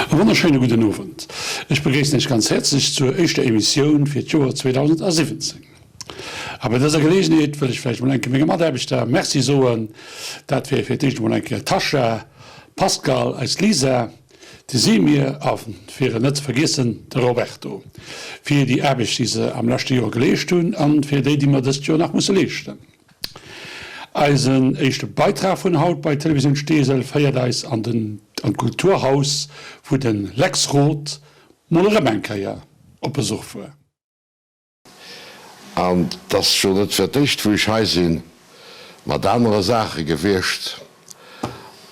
E wonnerschéine gudden Owend. Ech begréissen Iech ganz häerzlech zur éischter Emissioun fir d'Joer 2017. A bei dëser Geleegenheet wëll ech vläicht emol eng Kéier menge Mataarbechter Merci soen. Dat wär fir d'éischt emol eng Kéier d'Tascha, d'Pascale, eis Lisa, de Semir a fir en net ze vergiessen de Roberto fir déi Aarbecht déi se am leschte Joer geleescht hunn an fir déi déi mer dëst Joer nach musse leeschten. Eisen éischte Beitrag vun haut bei Télévisioun Steesel féiert eis an den an d'Kulturhaus wou de Lex Roth mol erëm eng Kéier op Besuch wuar. An 't ass jo net fir d'éischt, wou ech hei sinn, mat anere Saache gewiescht.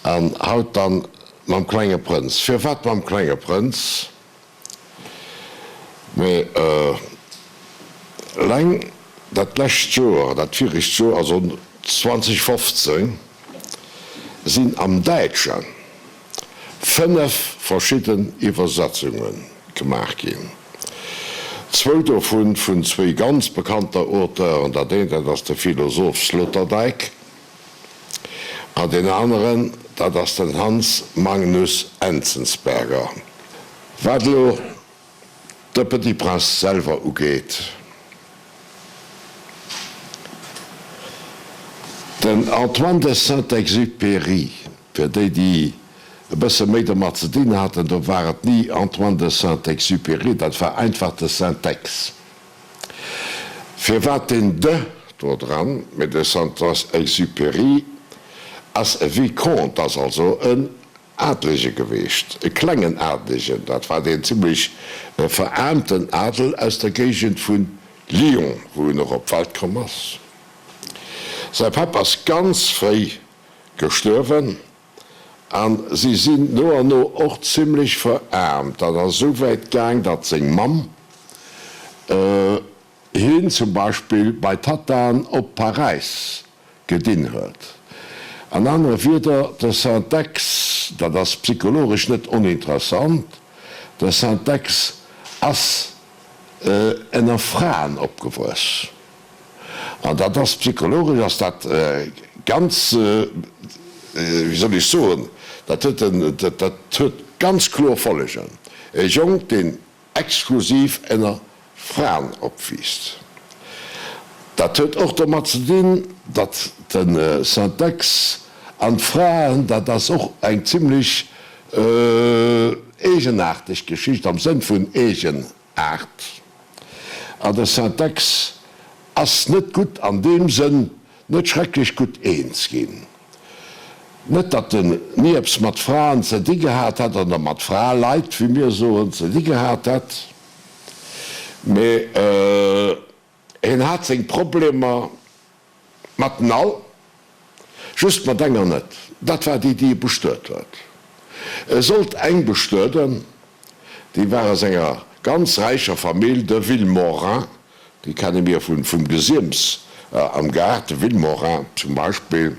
An haut dann mam Klenge Prënz. Firwat mam Klenge Prënz? Mee eleng dat lescht Joer, dat viregt Joer, also 2015, sinn am Däitsche 5 verschidden Iwwersetzunge gemaach ginn, zwou dovun vun zwéi ganz bekannter Auteuren, dat eent dat ass de Philosoph Sloterdijk an deen aneren dat ass den Hans Magnus Enzensberger. Wat elo de Petit Prince selwer ugeet, den Antoine de Saint-Exupéry, Fir déi, déi e bësse méi domat ze dinn haten, do war et ni Antoine de Saint-Exupéry, dat war einfach de Saint-Ex. Firwat deen de do dran? Mee de Saint-Exupéry ass e Vicomte, ass also en Adlege geweecht, e klengen Adlegen, dat war deen zimlech veraarmten Adel aus der Géigend vu Lyon, wou en och op d'Welt komm ass. Säi Papp ass ganz fréi Gestuerwen, a si sinn no an no och zimlech veraarmt. Dat ass esou wäit gaang, datt seng Mamm hien zum Beispill bei d'Tattaen op Paräis gedinn huet. An anere Wieder, de Saint-Ex, dat ass psychologesch net oninteressant, de Saint-Ex ass ënner Fraen opgewuess. An dat ass psychologesch ass dat ganz, wéi soll ech soen, dat huet en, dat huet ganz kloer Follegen. E Jong, deen exklusiv ënner Fraen opwiisst. Dat huet och domat ze dinn, datt de Syntex an d'Fraen, dat ass och eng zimlech eegenaarteg Geschicht am Sënn vun Eegenaart. An de Syntex ass net gutt an deem Sënn net schrecklech gutt eens ginn. Net datt en ni eppes mat Fraen ze di gehat hätt, oder mat Fraleit, wéi mir soen, ze di gehat hätt, mee hien hat seng Problemer mat den all, just mat enger net, dat war déi, déi e bestuet huet. E sollt eng bestueden, déi war aus enger ganz räicher Famill, de Vilmorin, déi kenne mir vum Gesiems am Gaart, de Vilmorin zum Beispill,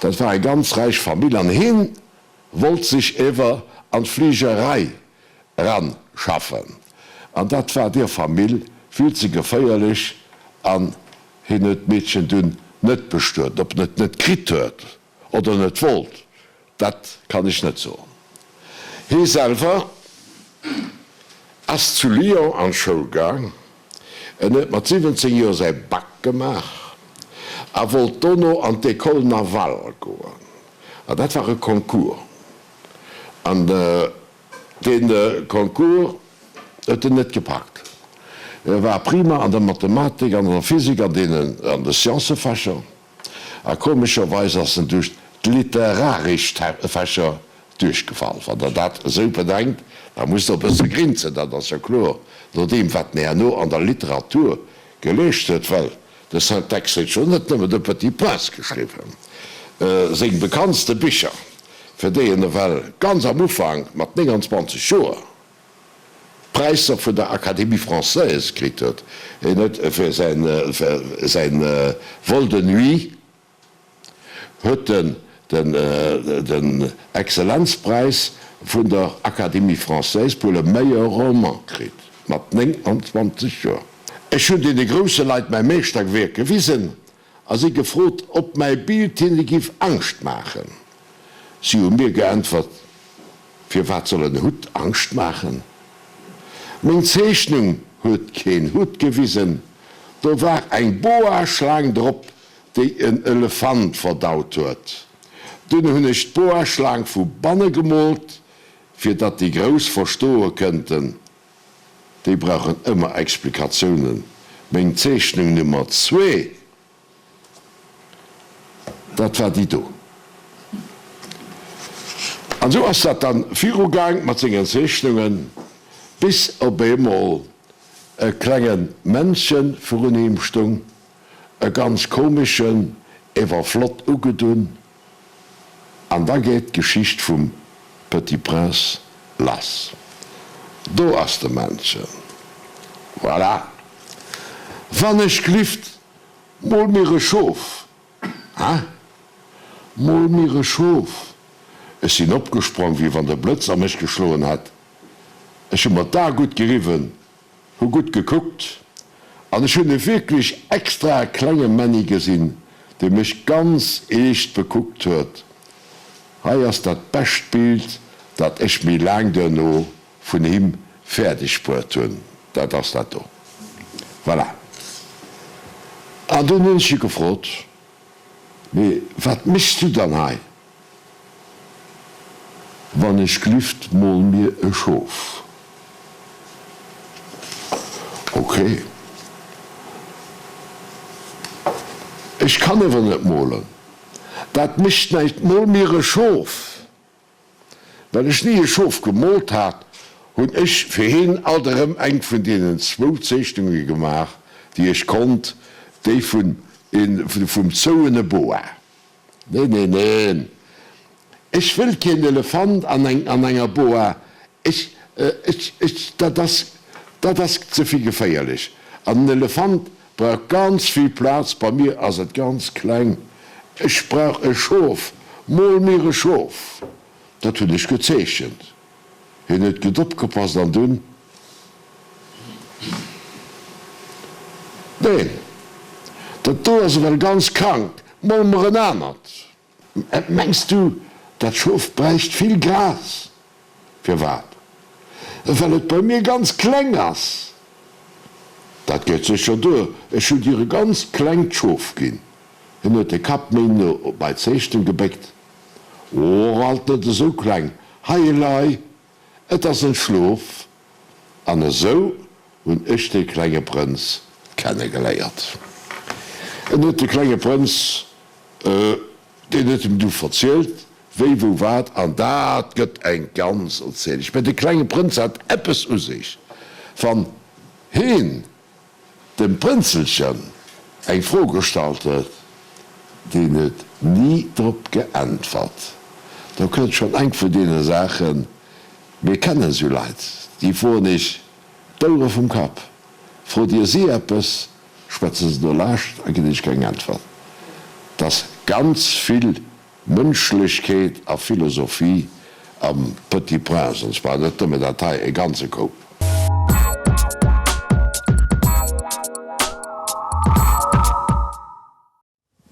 dat war eng ganz räich Famill an hien wollt sech ewer an d'Fligerei eran schaffen an dat war deer Famill vill ze geféierlech an hien huet d'Meedchen dunn net bestuet. Ob en et net kritt huet oder net wollt, dat kann ech net soen. Hie selwer ass zu Lyon an d'Schoul gaang, en huet mat 17 Joer säi Bac gemaach a wollt dono an d'École navale goen an dat war e Concours an Dee Concours huet en net gepackt. E war prima an der Mathematik, an der Physik an deenen an de Sciencëfächer. A komescherweis ass en duerch d'literaresch Fächer duerchgefall. Wann Der dat esou bedenkt, da musst Der e bësse grinzen, dat ass jo kloer, no deem wat en herno an der Literatur geleescht huet, well de Saint-Ex huet jo net nëmmen de Petit Prince geschriwwen. Seng bekanntste Bicher, fir déi en ewell ganz am Ufank mat 29 Joer Präisser vun der Académie Française kritt huet, hien huet fir säin Vol de nuit. huet en den Exzellenzpräis vun der Académie française pour le meilleur roman kritt, mat 29 Joer. Ech hunn deene grousse Leit mäi Meeschterwierk gewisen a si gefrot, ob mäi Bild hinne giff Angscht maachen. Si hu mir geäntwert, Firwat soll en Hutt Angscht maachen? Meng Zeechnung huet keen Hutt gewisen, do war eng Boaschlaang drop, déi en Elefant verdaut huet. Dunn hunn ech d'Boaschlaang vu banne gemoolt, fir datt déi Grouss verstoe kënnten. Déi brauchen ëmmer Explikatiounen. Meng Zeechnung Nummer zwee, dat war déi do. An esou ass dat dann virugaang mat sengen Zeechnungen, bis op eemol e klenge Männchen virun him stung, E ganz komeschen, ewer flott ugedunn. An da geet d'Geschicht vum Petit Prince lass. Do ass de Männchen. Voilà! Wann ech glift, mol mir e Schof! Hä? Mol mir e Schof! Ech sinn opgesprong, wéi wann de Blëtz a mech geschloen hätt. Ech hu mer d'Ae gutt geriwwen. Hu gutt gekuckt an ech hunn e wierklech extra klenge Männi gesinn, dee mech ganz eescht bekuckt huet. Hei ass dat bescht Bild, dat ech méi laang duerno vun him fäerdeg bruet hunn, dat ass dat do. Voilà. An dunn hunn ech e gefrot, Mee wat méchs du dann hei? Wann ech glift, mol mir e Schof. Ok. Ech kann ewer net molen. Dat mécht näischt, mol mir e Schof. Well ech ni e Schof gemoolt hat, hunn ech fir heen alt erëm eng vun deenen zwou Zeechnunge gemaach, déi ech konnt, déi vum zouene Boa. Neen, neen, neen, ech wëll keen Elefant an an enger Boa, ech, ech, ech, dat ass, dat ass ze vill geféierlech. An en Elefant brauch ganz vill Plaz, bei mir ass et ganz kleng. Ech brauch e Schof, mol mir e Schof! Dat hunn ech gezeechent. Hien huet gutt opgepasst an dunn, Neen, dat do ass ewell ganz krank, mol mer en anert. Mengs du, dat Schof bräicht vill Gras? Firwat? Well et bei mir ganz kleng ass. Dat geet sécher duer, ech hunn dir e ganz klengt Schof ginn. Hien huet de Kapp méi no bei d'Zeechnung gebéckt. Och alt net esou kleng, hei elei, et ass entschlof. An esou hunn ech de klenge Prënz kennegeléiert. En huet de klenge Prënz, deen huet em du verzielt, wéi, wou, wat, an dat gëtt eng ganz Erzielung. Mä de klenge Prënz hat eppes u sech, wann heen dem Prënzelchen eng Fro gestallt huet, deen huet ni drop geäntwert. Do kënnt schonn eng vun deene Saachen, mir kennen esou Leit, déi froen iech d'Ouere vum Kapp. Frot dir si eppes, schwätze se do laascht a ginn iech keng Äntwert. Et ass ganz vill Mënschlechkeet a Philosophie am Petit Prince, an zwar net nëmme dat hei, e ganze Koup.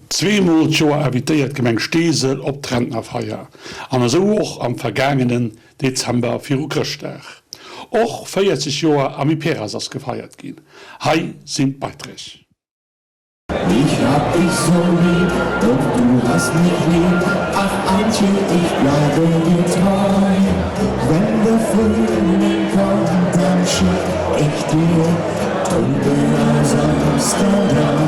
Zweemol d'Joer invitéiert d'Gemeng Steesel op d'Rentnerfeier, an esou och am vergaangenen Dezember viru Chrëschtdag. Och 40 Joer Amiperas ass gefeiert ginn. Hei sinn d'Beiträg. Ich hab dich so lieb und du hast mich lieb, ach Antje, ich bleibe dir treu. Wenn der Frühling kommt, dann schick ich dir Tulpen aus Amsterdam.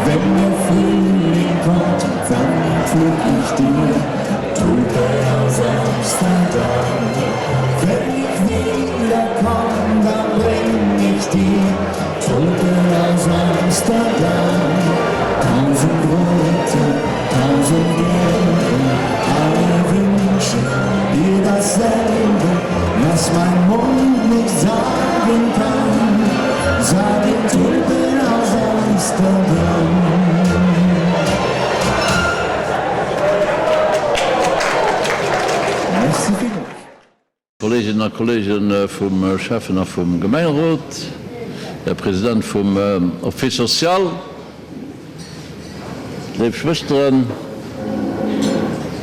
Wenn der Frühling kommt, dann pflück ich dir Tulpen aus Amsterdam. Wenn ich wiederkomm, dann bring ich dir Tulpen aus Amsterdam, tausend rote, tausend gelbe, alle wünschen dir dasselbe, was mein Mund nicht sagen kann, sagen Tulpen aus Amsterdam. Kolleeginnen a Kolleege vum Schäffen a vum Gemengerot, Här President vum Office social, léif Schwësteren,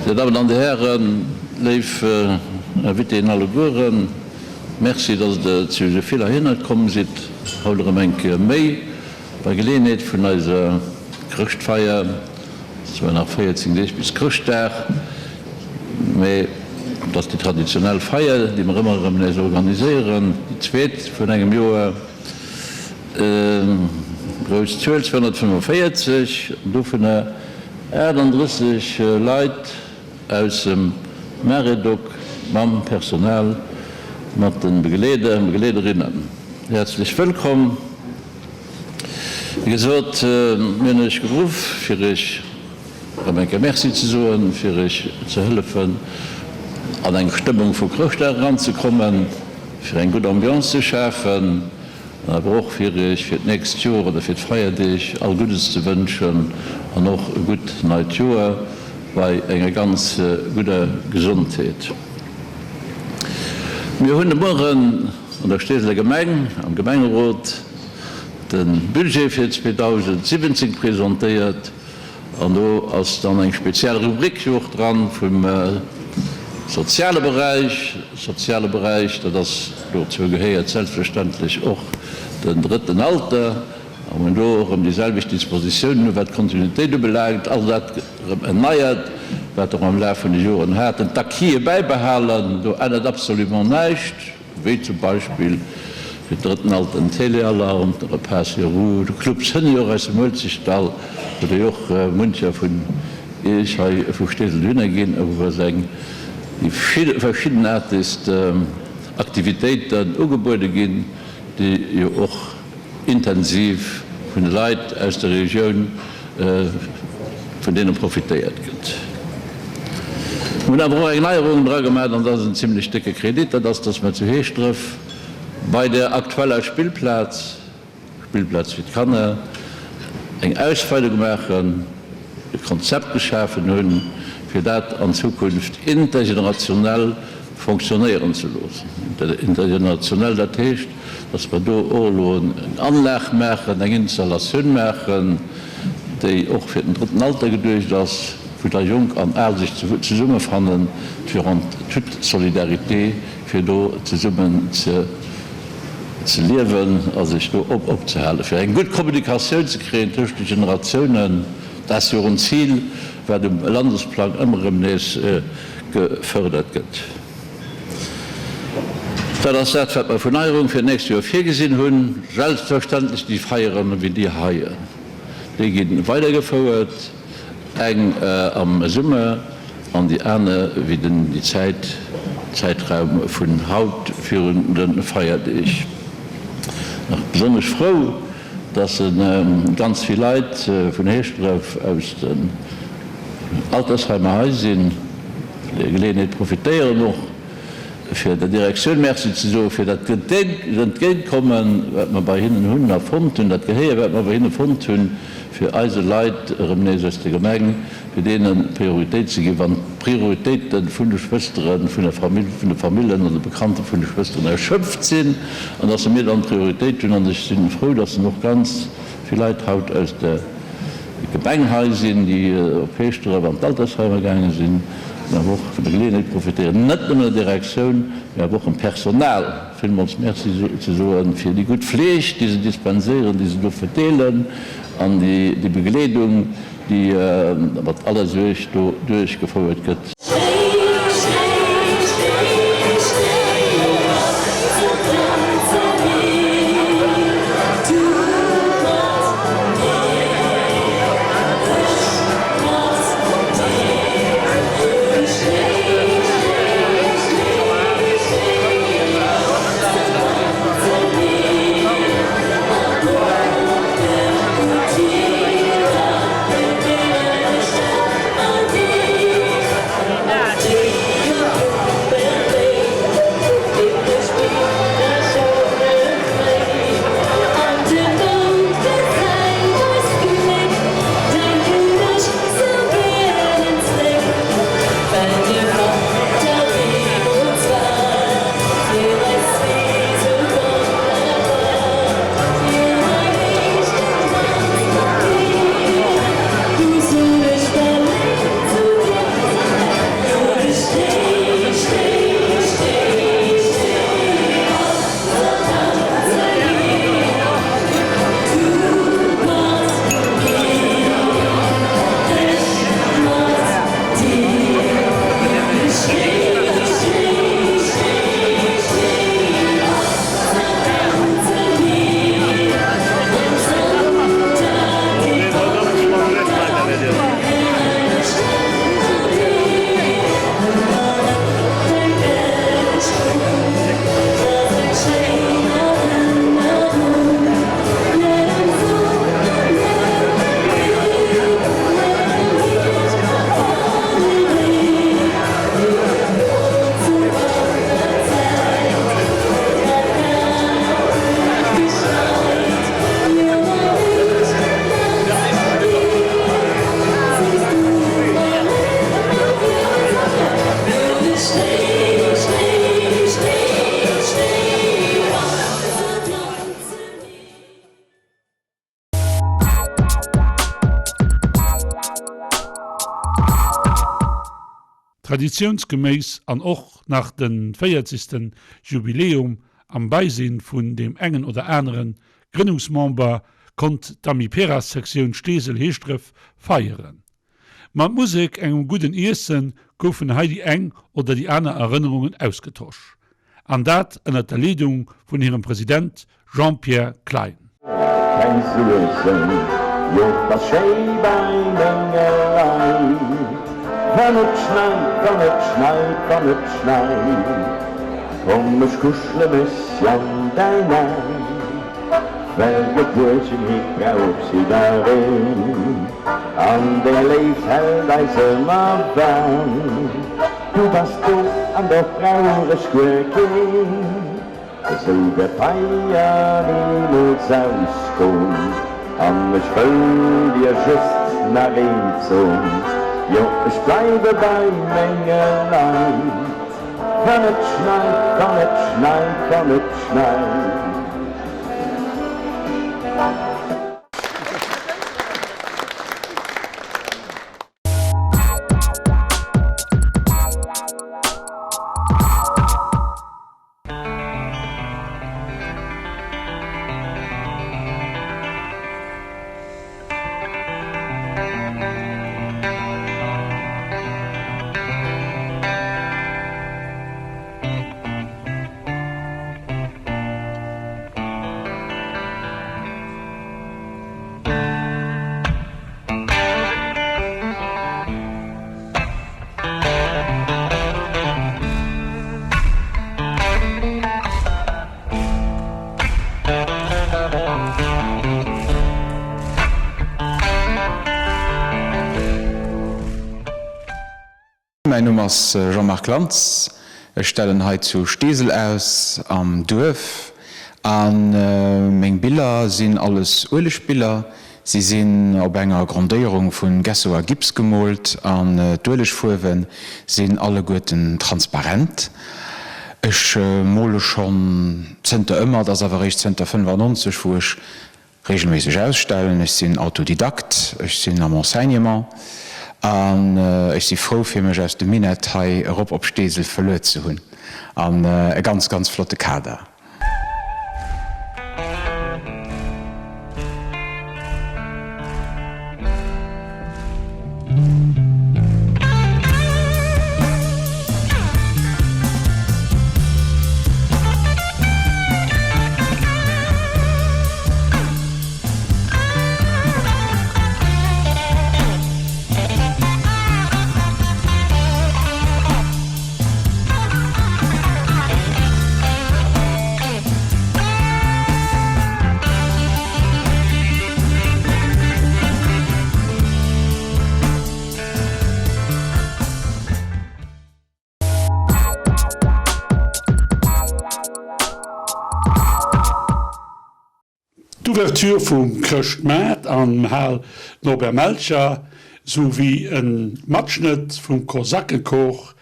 Dir Dammen an Dir Hären, léif Invitéen allegueren, Merci, dass Der zu esou vill heihinner komm sidd, haut erëm eng Kéier méi bei Geleeënheet vun eiser Chrëschtfeier. Et ass zwar nach 14 Deeg bis Chrëschtdag, mee et ass déi traditionell Feier, déi mer ëmmer erëm nees organiséieren, déi zweet vun engem Joer. Grouss Zuel, 245, dovunner 38 Leit aus dem Maredoc mam Personal, mat de Begleeder an Begleederinnen. Häerzlech wëllkomm. Wéi gesot, mir hunn Iech geruff, fir Iech erëm eng Kéier Merci ze soen, fir Iech ze hëllefen, an eng Stëmmung vu Chrëschtdag eranzekommen, fir eng gutt Ambiance ze schafen. An awer och fir Iech fir d'nächst Joer oder fir d'Feierdeeg all Guddes ze wënschen an och e gutt neit Joer bei enger ganz gudder Gesondheet. Mir hunn de Mueren an der Steeseler Gemeng am Gemengerot de Budget fir 2017 presentéiert. An do ass dann eng speziell Rubrik jo och dran vum soziale Beräich. Soziale Beräich, dat ass, dozou gehéiert selbstverständlech och den drëtten Alter. A mir hunn do och erëm déi selwecht Dispositiounen, wat d'Kontinuitéit ubelaangt, all dat erëm erneiert, wat der am Laf vun de Joren haten. D'Acquisen bäibehalen, do ännert absolument näischt. wéi zum Beispill fir d'Drëtten Alter den Téléalarm, de Repas sur roues, de Club Senior aus dem Uelzechtdall, wou déi och muncher vun Iech hei vu Steesel dohinner ginn, a wou eis eng déi verschiddenaartegst Aktivitéiten ugebuede ginn, déi jo och intensiv vun de Leit aus der Regioun, vun deene profitéiert gëtt. Mir hunn awer och eng Neierung dra gemaach, an dat ass en zimlech décke Kredit, dat ass, dass mer zu Heeschdref bei der aktueller Spillplaz, Spillplaz fir d'Kanner, eng Ausweidung maachen, e Konzept geschafen hunn, fir dat an Zukunft intergenerationell fonctionnéieren ze loossen. Intergenerationell, dat heescht, dass mer do och elo eng Anlag maachen, eng Installatioun maachen, déi och fir den drëtten Alter geduecht ass, wou da Jonk an Al sech zesummefannen, fir en toute solidarité, fir do zesummen ze liewen a sech do opzehalen, fir eng gutt Kommunikatioun ze kréien tëscht de Generatiounen. Dat ass jo och en Zil, wat um Landesplang ëmmer erëm nees gefördert gëtt. Dat ass dat, wat mer vun Neierung fir d'nächst Joer virgesinn hunn. Selbstverständlech déi Feieren wéi déi heien, déi gi weidergefouert, eng am Summer an déi aner wéi den déi Zäit, Zäitraum vun haut virun de Feierdeeg. Nach besonnesch frou, dass ganz vill Leit vun Heeschdref aus den Altersheimer hei sinn. Vun der Geleeënheet profitéieren och fir der Direktioun Merci ze soe fir dat Entgéintkommen, wat mer bei hinnen hunn a fonnt hunn, dat Gehéier, wat mer bei hinne fonnt hunn, fir eise Leit erëm nees aus der Gemeng, fir deene Prioritéit ze ginn, wann d'Prioritéite vun de Schwësteren, vun der Famill, vun de Famillen an de Bekannte vun de Schwësteren erschöpft sinn, an dass se mir dann d'Prioritéit hunn. An ech si frou, dass en och ganz vill Leit haut aus der Gemeng hei sinn, déi op Heeschdref an d'Altersheimer gaange sinn, an awer och vun der Geleeënheet profitéieren, net nëmmen der Direktioun, mä awer och dem Personal villmools Merci ze soen fir déi gutt Fleeg, déi se dispenséieren, déi se do verdeelen, an déi Begleedung, déi mat aller Suerg do duerchgefouert gëtt. Traditiounsgeméiss an och nach de véierzegsten Jubiläum am Beisinn vun deem engen oder aneren Grënnungsmember konnt d'Amiperas Sektioun Steesel Heeschdref feieren. Mat Musek, engem gudden Iessen goufen hei déi eng oder déi aner Erënnerungen ausgetosch. An dat ënnert der Leedung vun hirem President Jean-Pierre Klein. Keng Suergen, jo 't ass schéi bei menge Leit. Wann et schneit, wann et schneit, wann et schneit, komm ech kuschele mech an däin Aarm. Well Gebuergenheet brauch jiddereen, an deng Léift hält eis ëmmer waarm. Du bass do an dach brauch ech guer keen, esou wäert d'Feier nimools ausgoen. An ech wëll dir just nach eent soen, jo ech bleiwe bei menge Leit. Wann et schneit, wann et schneit, wann et schneit. Mäin Numm ass Jean-Marc Lantz, ech stellen hei zu Steesel aus am Duerf a meng Biller sinn alles Uelegbiller. Si sinn op enger Grondéierung vu Gesso a Gips gemoolt an d'Uelegfuerwe sinn alleguerten transparent. Ech mole schonn zënter ëmmer, et ass awer eréischt zënter 95 wou ech regelméisseg ausstellen. Ech sinn Autodidakt, ech sinn am Enseignement an ech si frou fir mech aus dem Minett hei erop op Steesel verluet ze hunn an e ganz ganz flotte Kader. D'Ouverture vum Chrëschtmaart an Hal Norbert Melcher sou wéi e Matschnëtt vum Kosakechor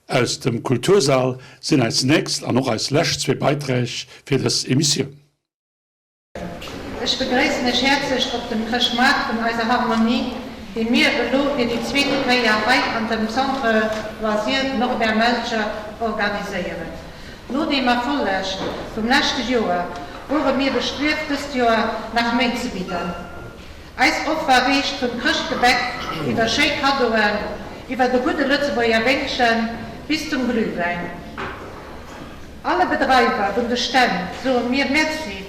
aus dem Kultursall sinn eis nächst an och eis lescht zwee Beiträg fir dës Emissioun. Ech begréissen Iech häerzlech op dem Chrëschtmaart vun eiser Harmonie, dee mir elo fir déi zweete Kéier hei an dem Centre Loisirs Norbert Melcher organiséieren. No deem Erfolleg vum leschte Joer wore mir bestrieft dëst Joer nach méi ze bidden. Eis Offer reecht vum Chrëschtgebäck iwwer schéi Kaddoen, iwwert e gudde Lëtzebuerger Wéngchen bis zum Glühwäin. Alle Bedreiwer vun de Stänn soe mir Merci.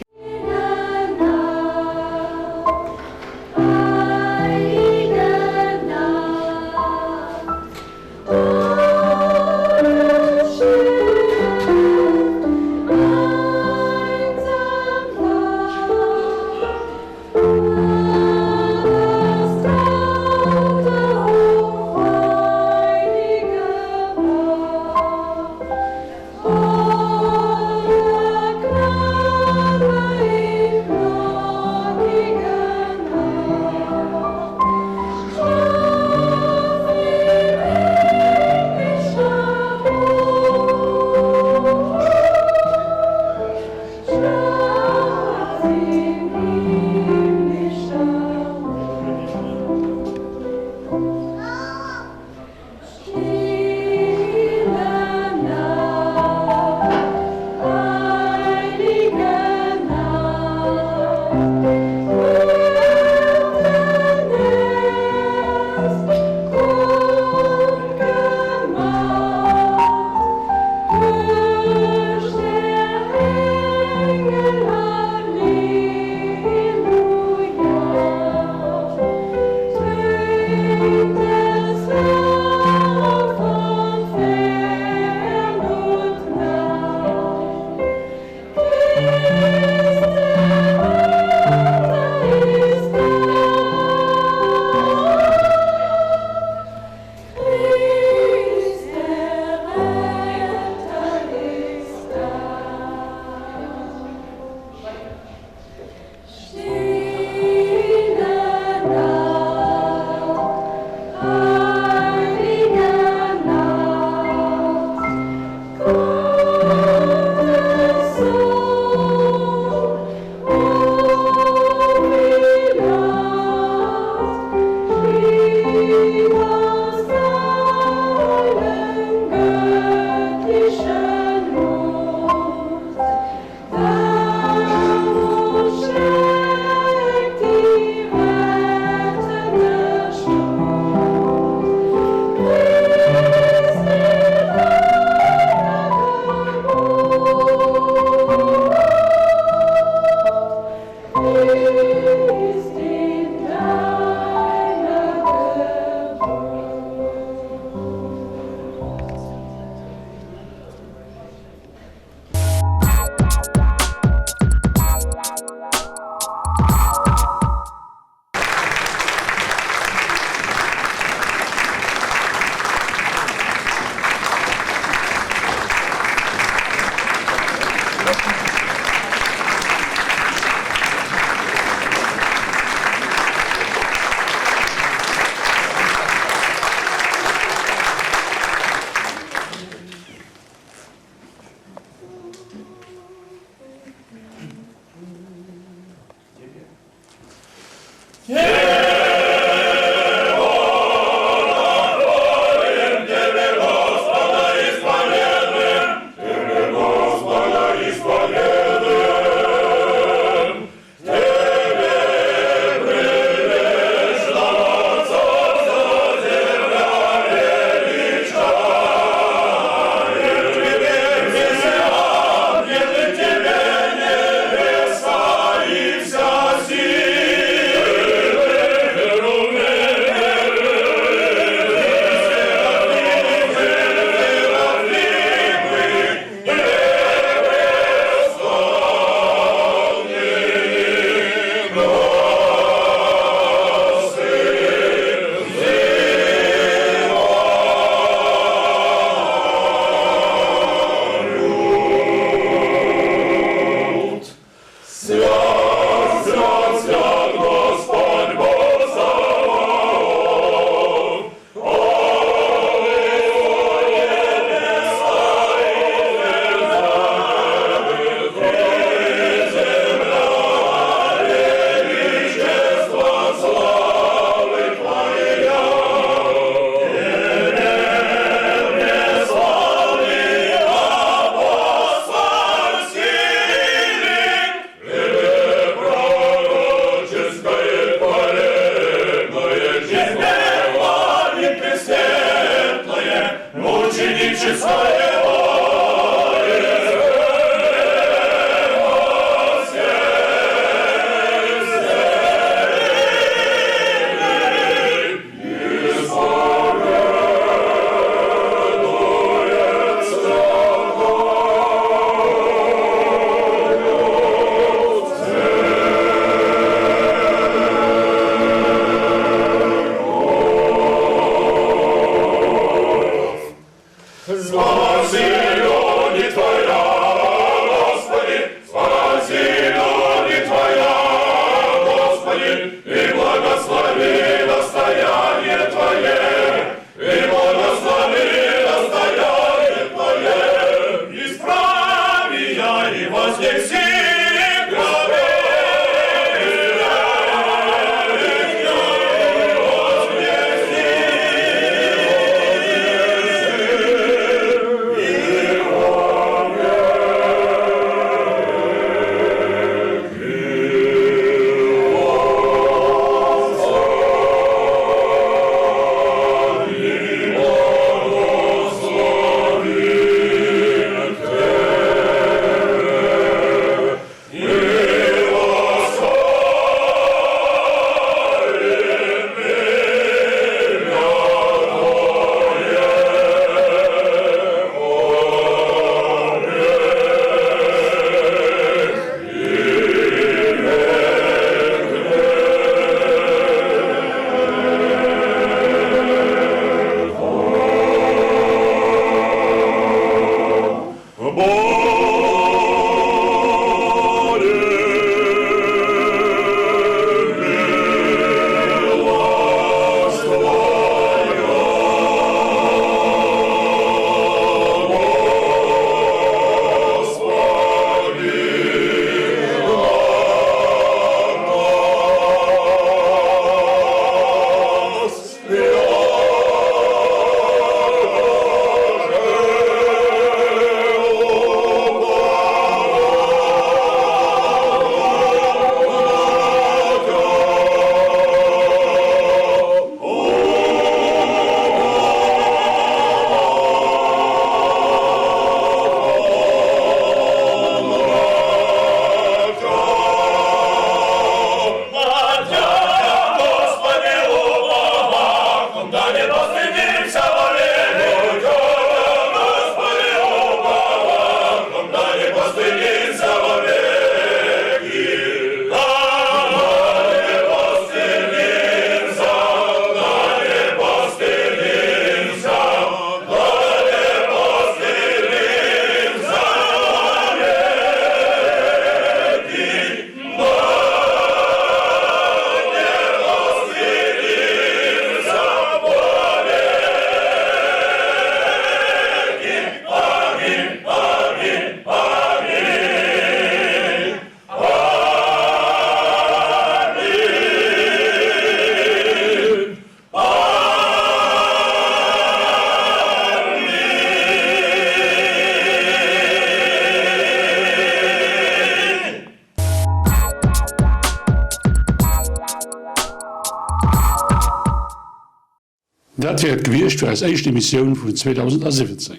Dat wier et gewiescht fir eis éischt Emissioun vun 2017.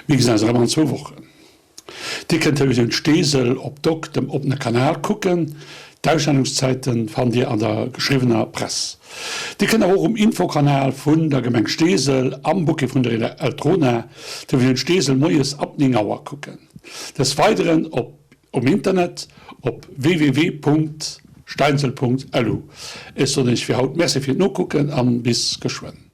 Mir gesinn eis erëm an zwou Wochen. Dir kënnt Televisioun Steesel op Dok, dem oppene Kanal, kucken. D'Ausstellungszäiten fannt Dir an der geschriwwener Press. Dir kënnt awer och um Infokanal vun der Gemeng Steesel am Bouquet vun der Eltrona Televisioun Steesel moies ab 9 Auer kucken. Des Weideren op Um Internet op www.steinsel.lu. Ech soen iech fir haut Merci fir d'Nokucken an bis geschwënn.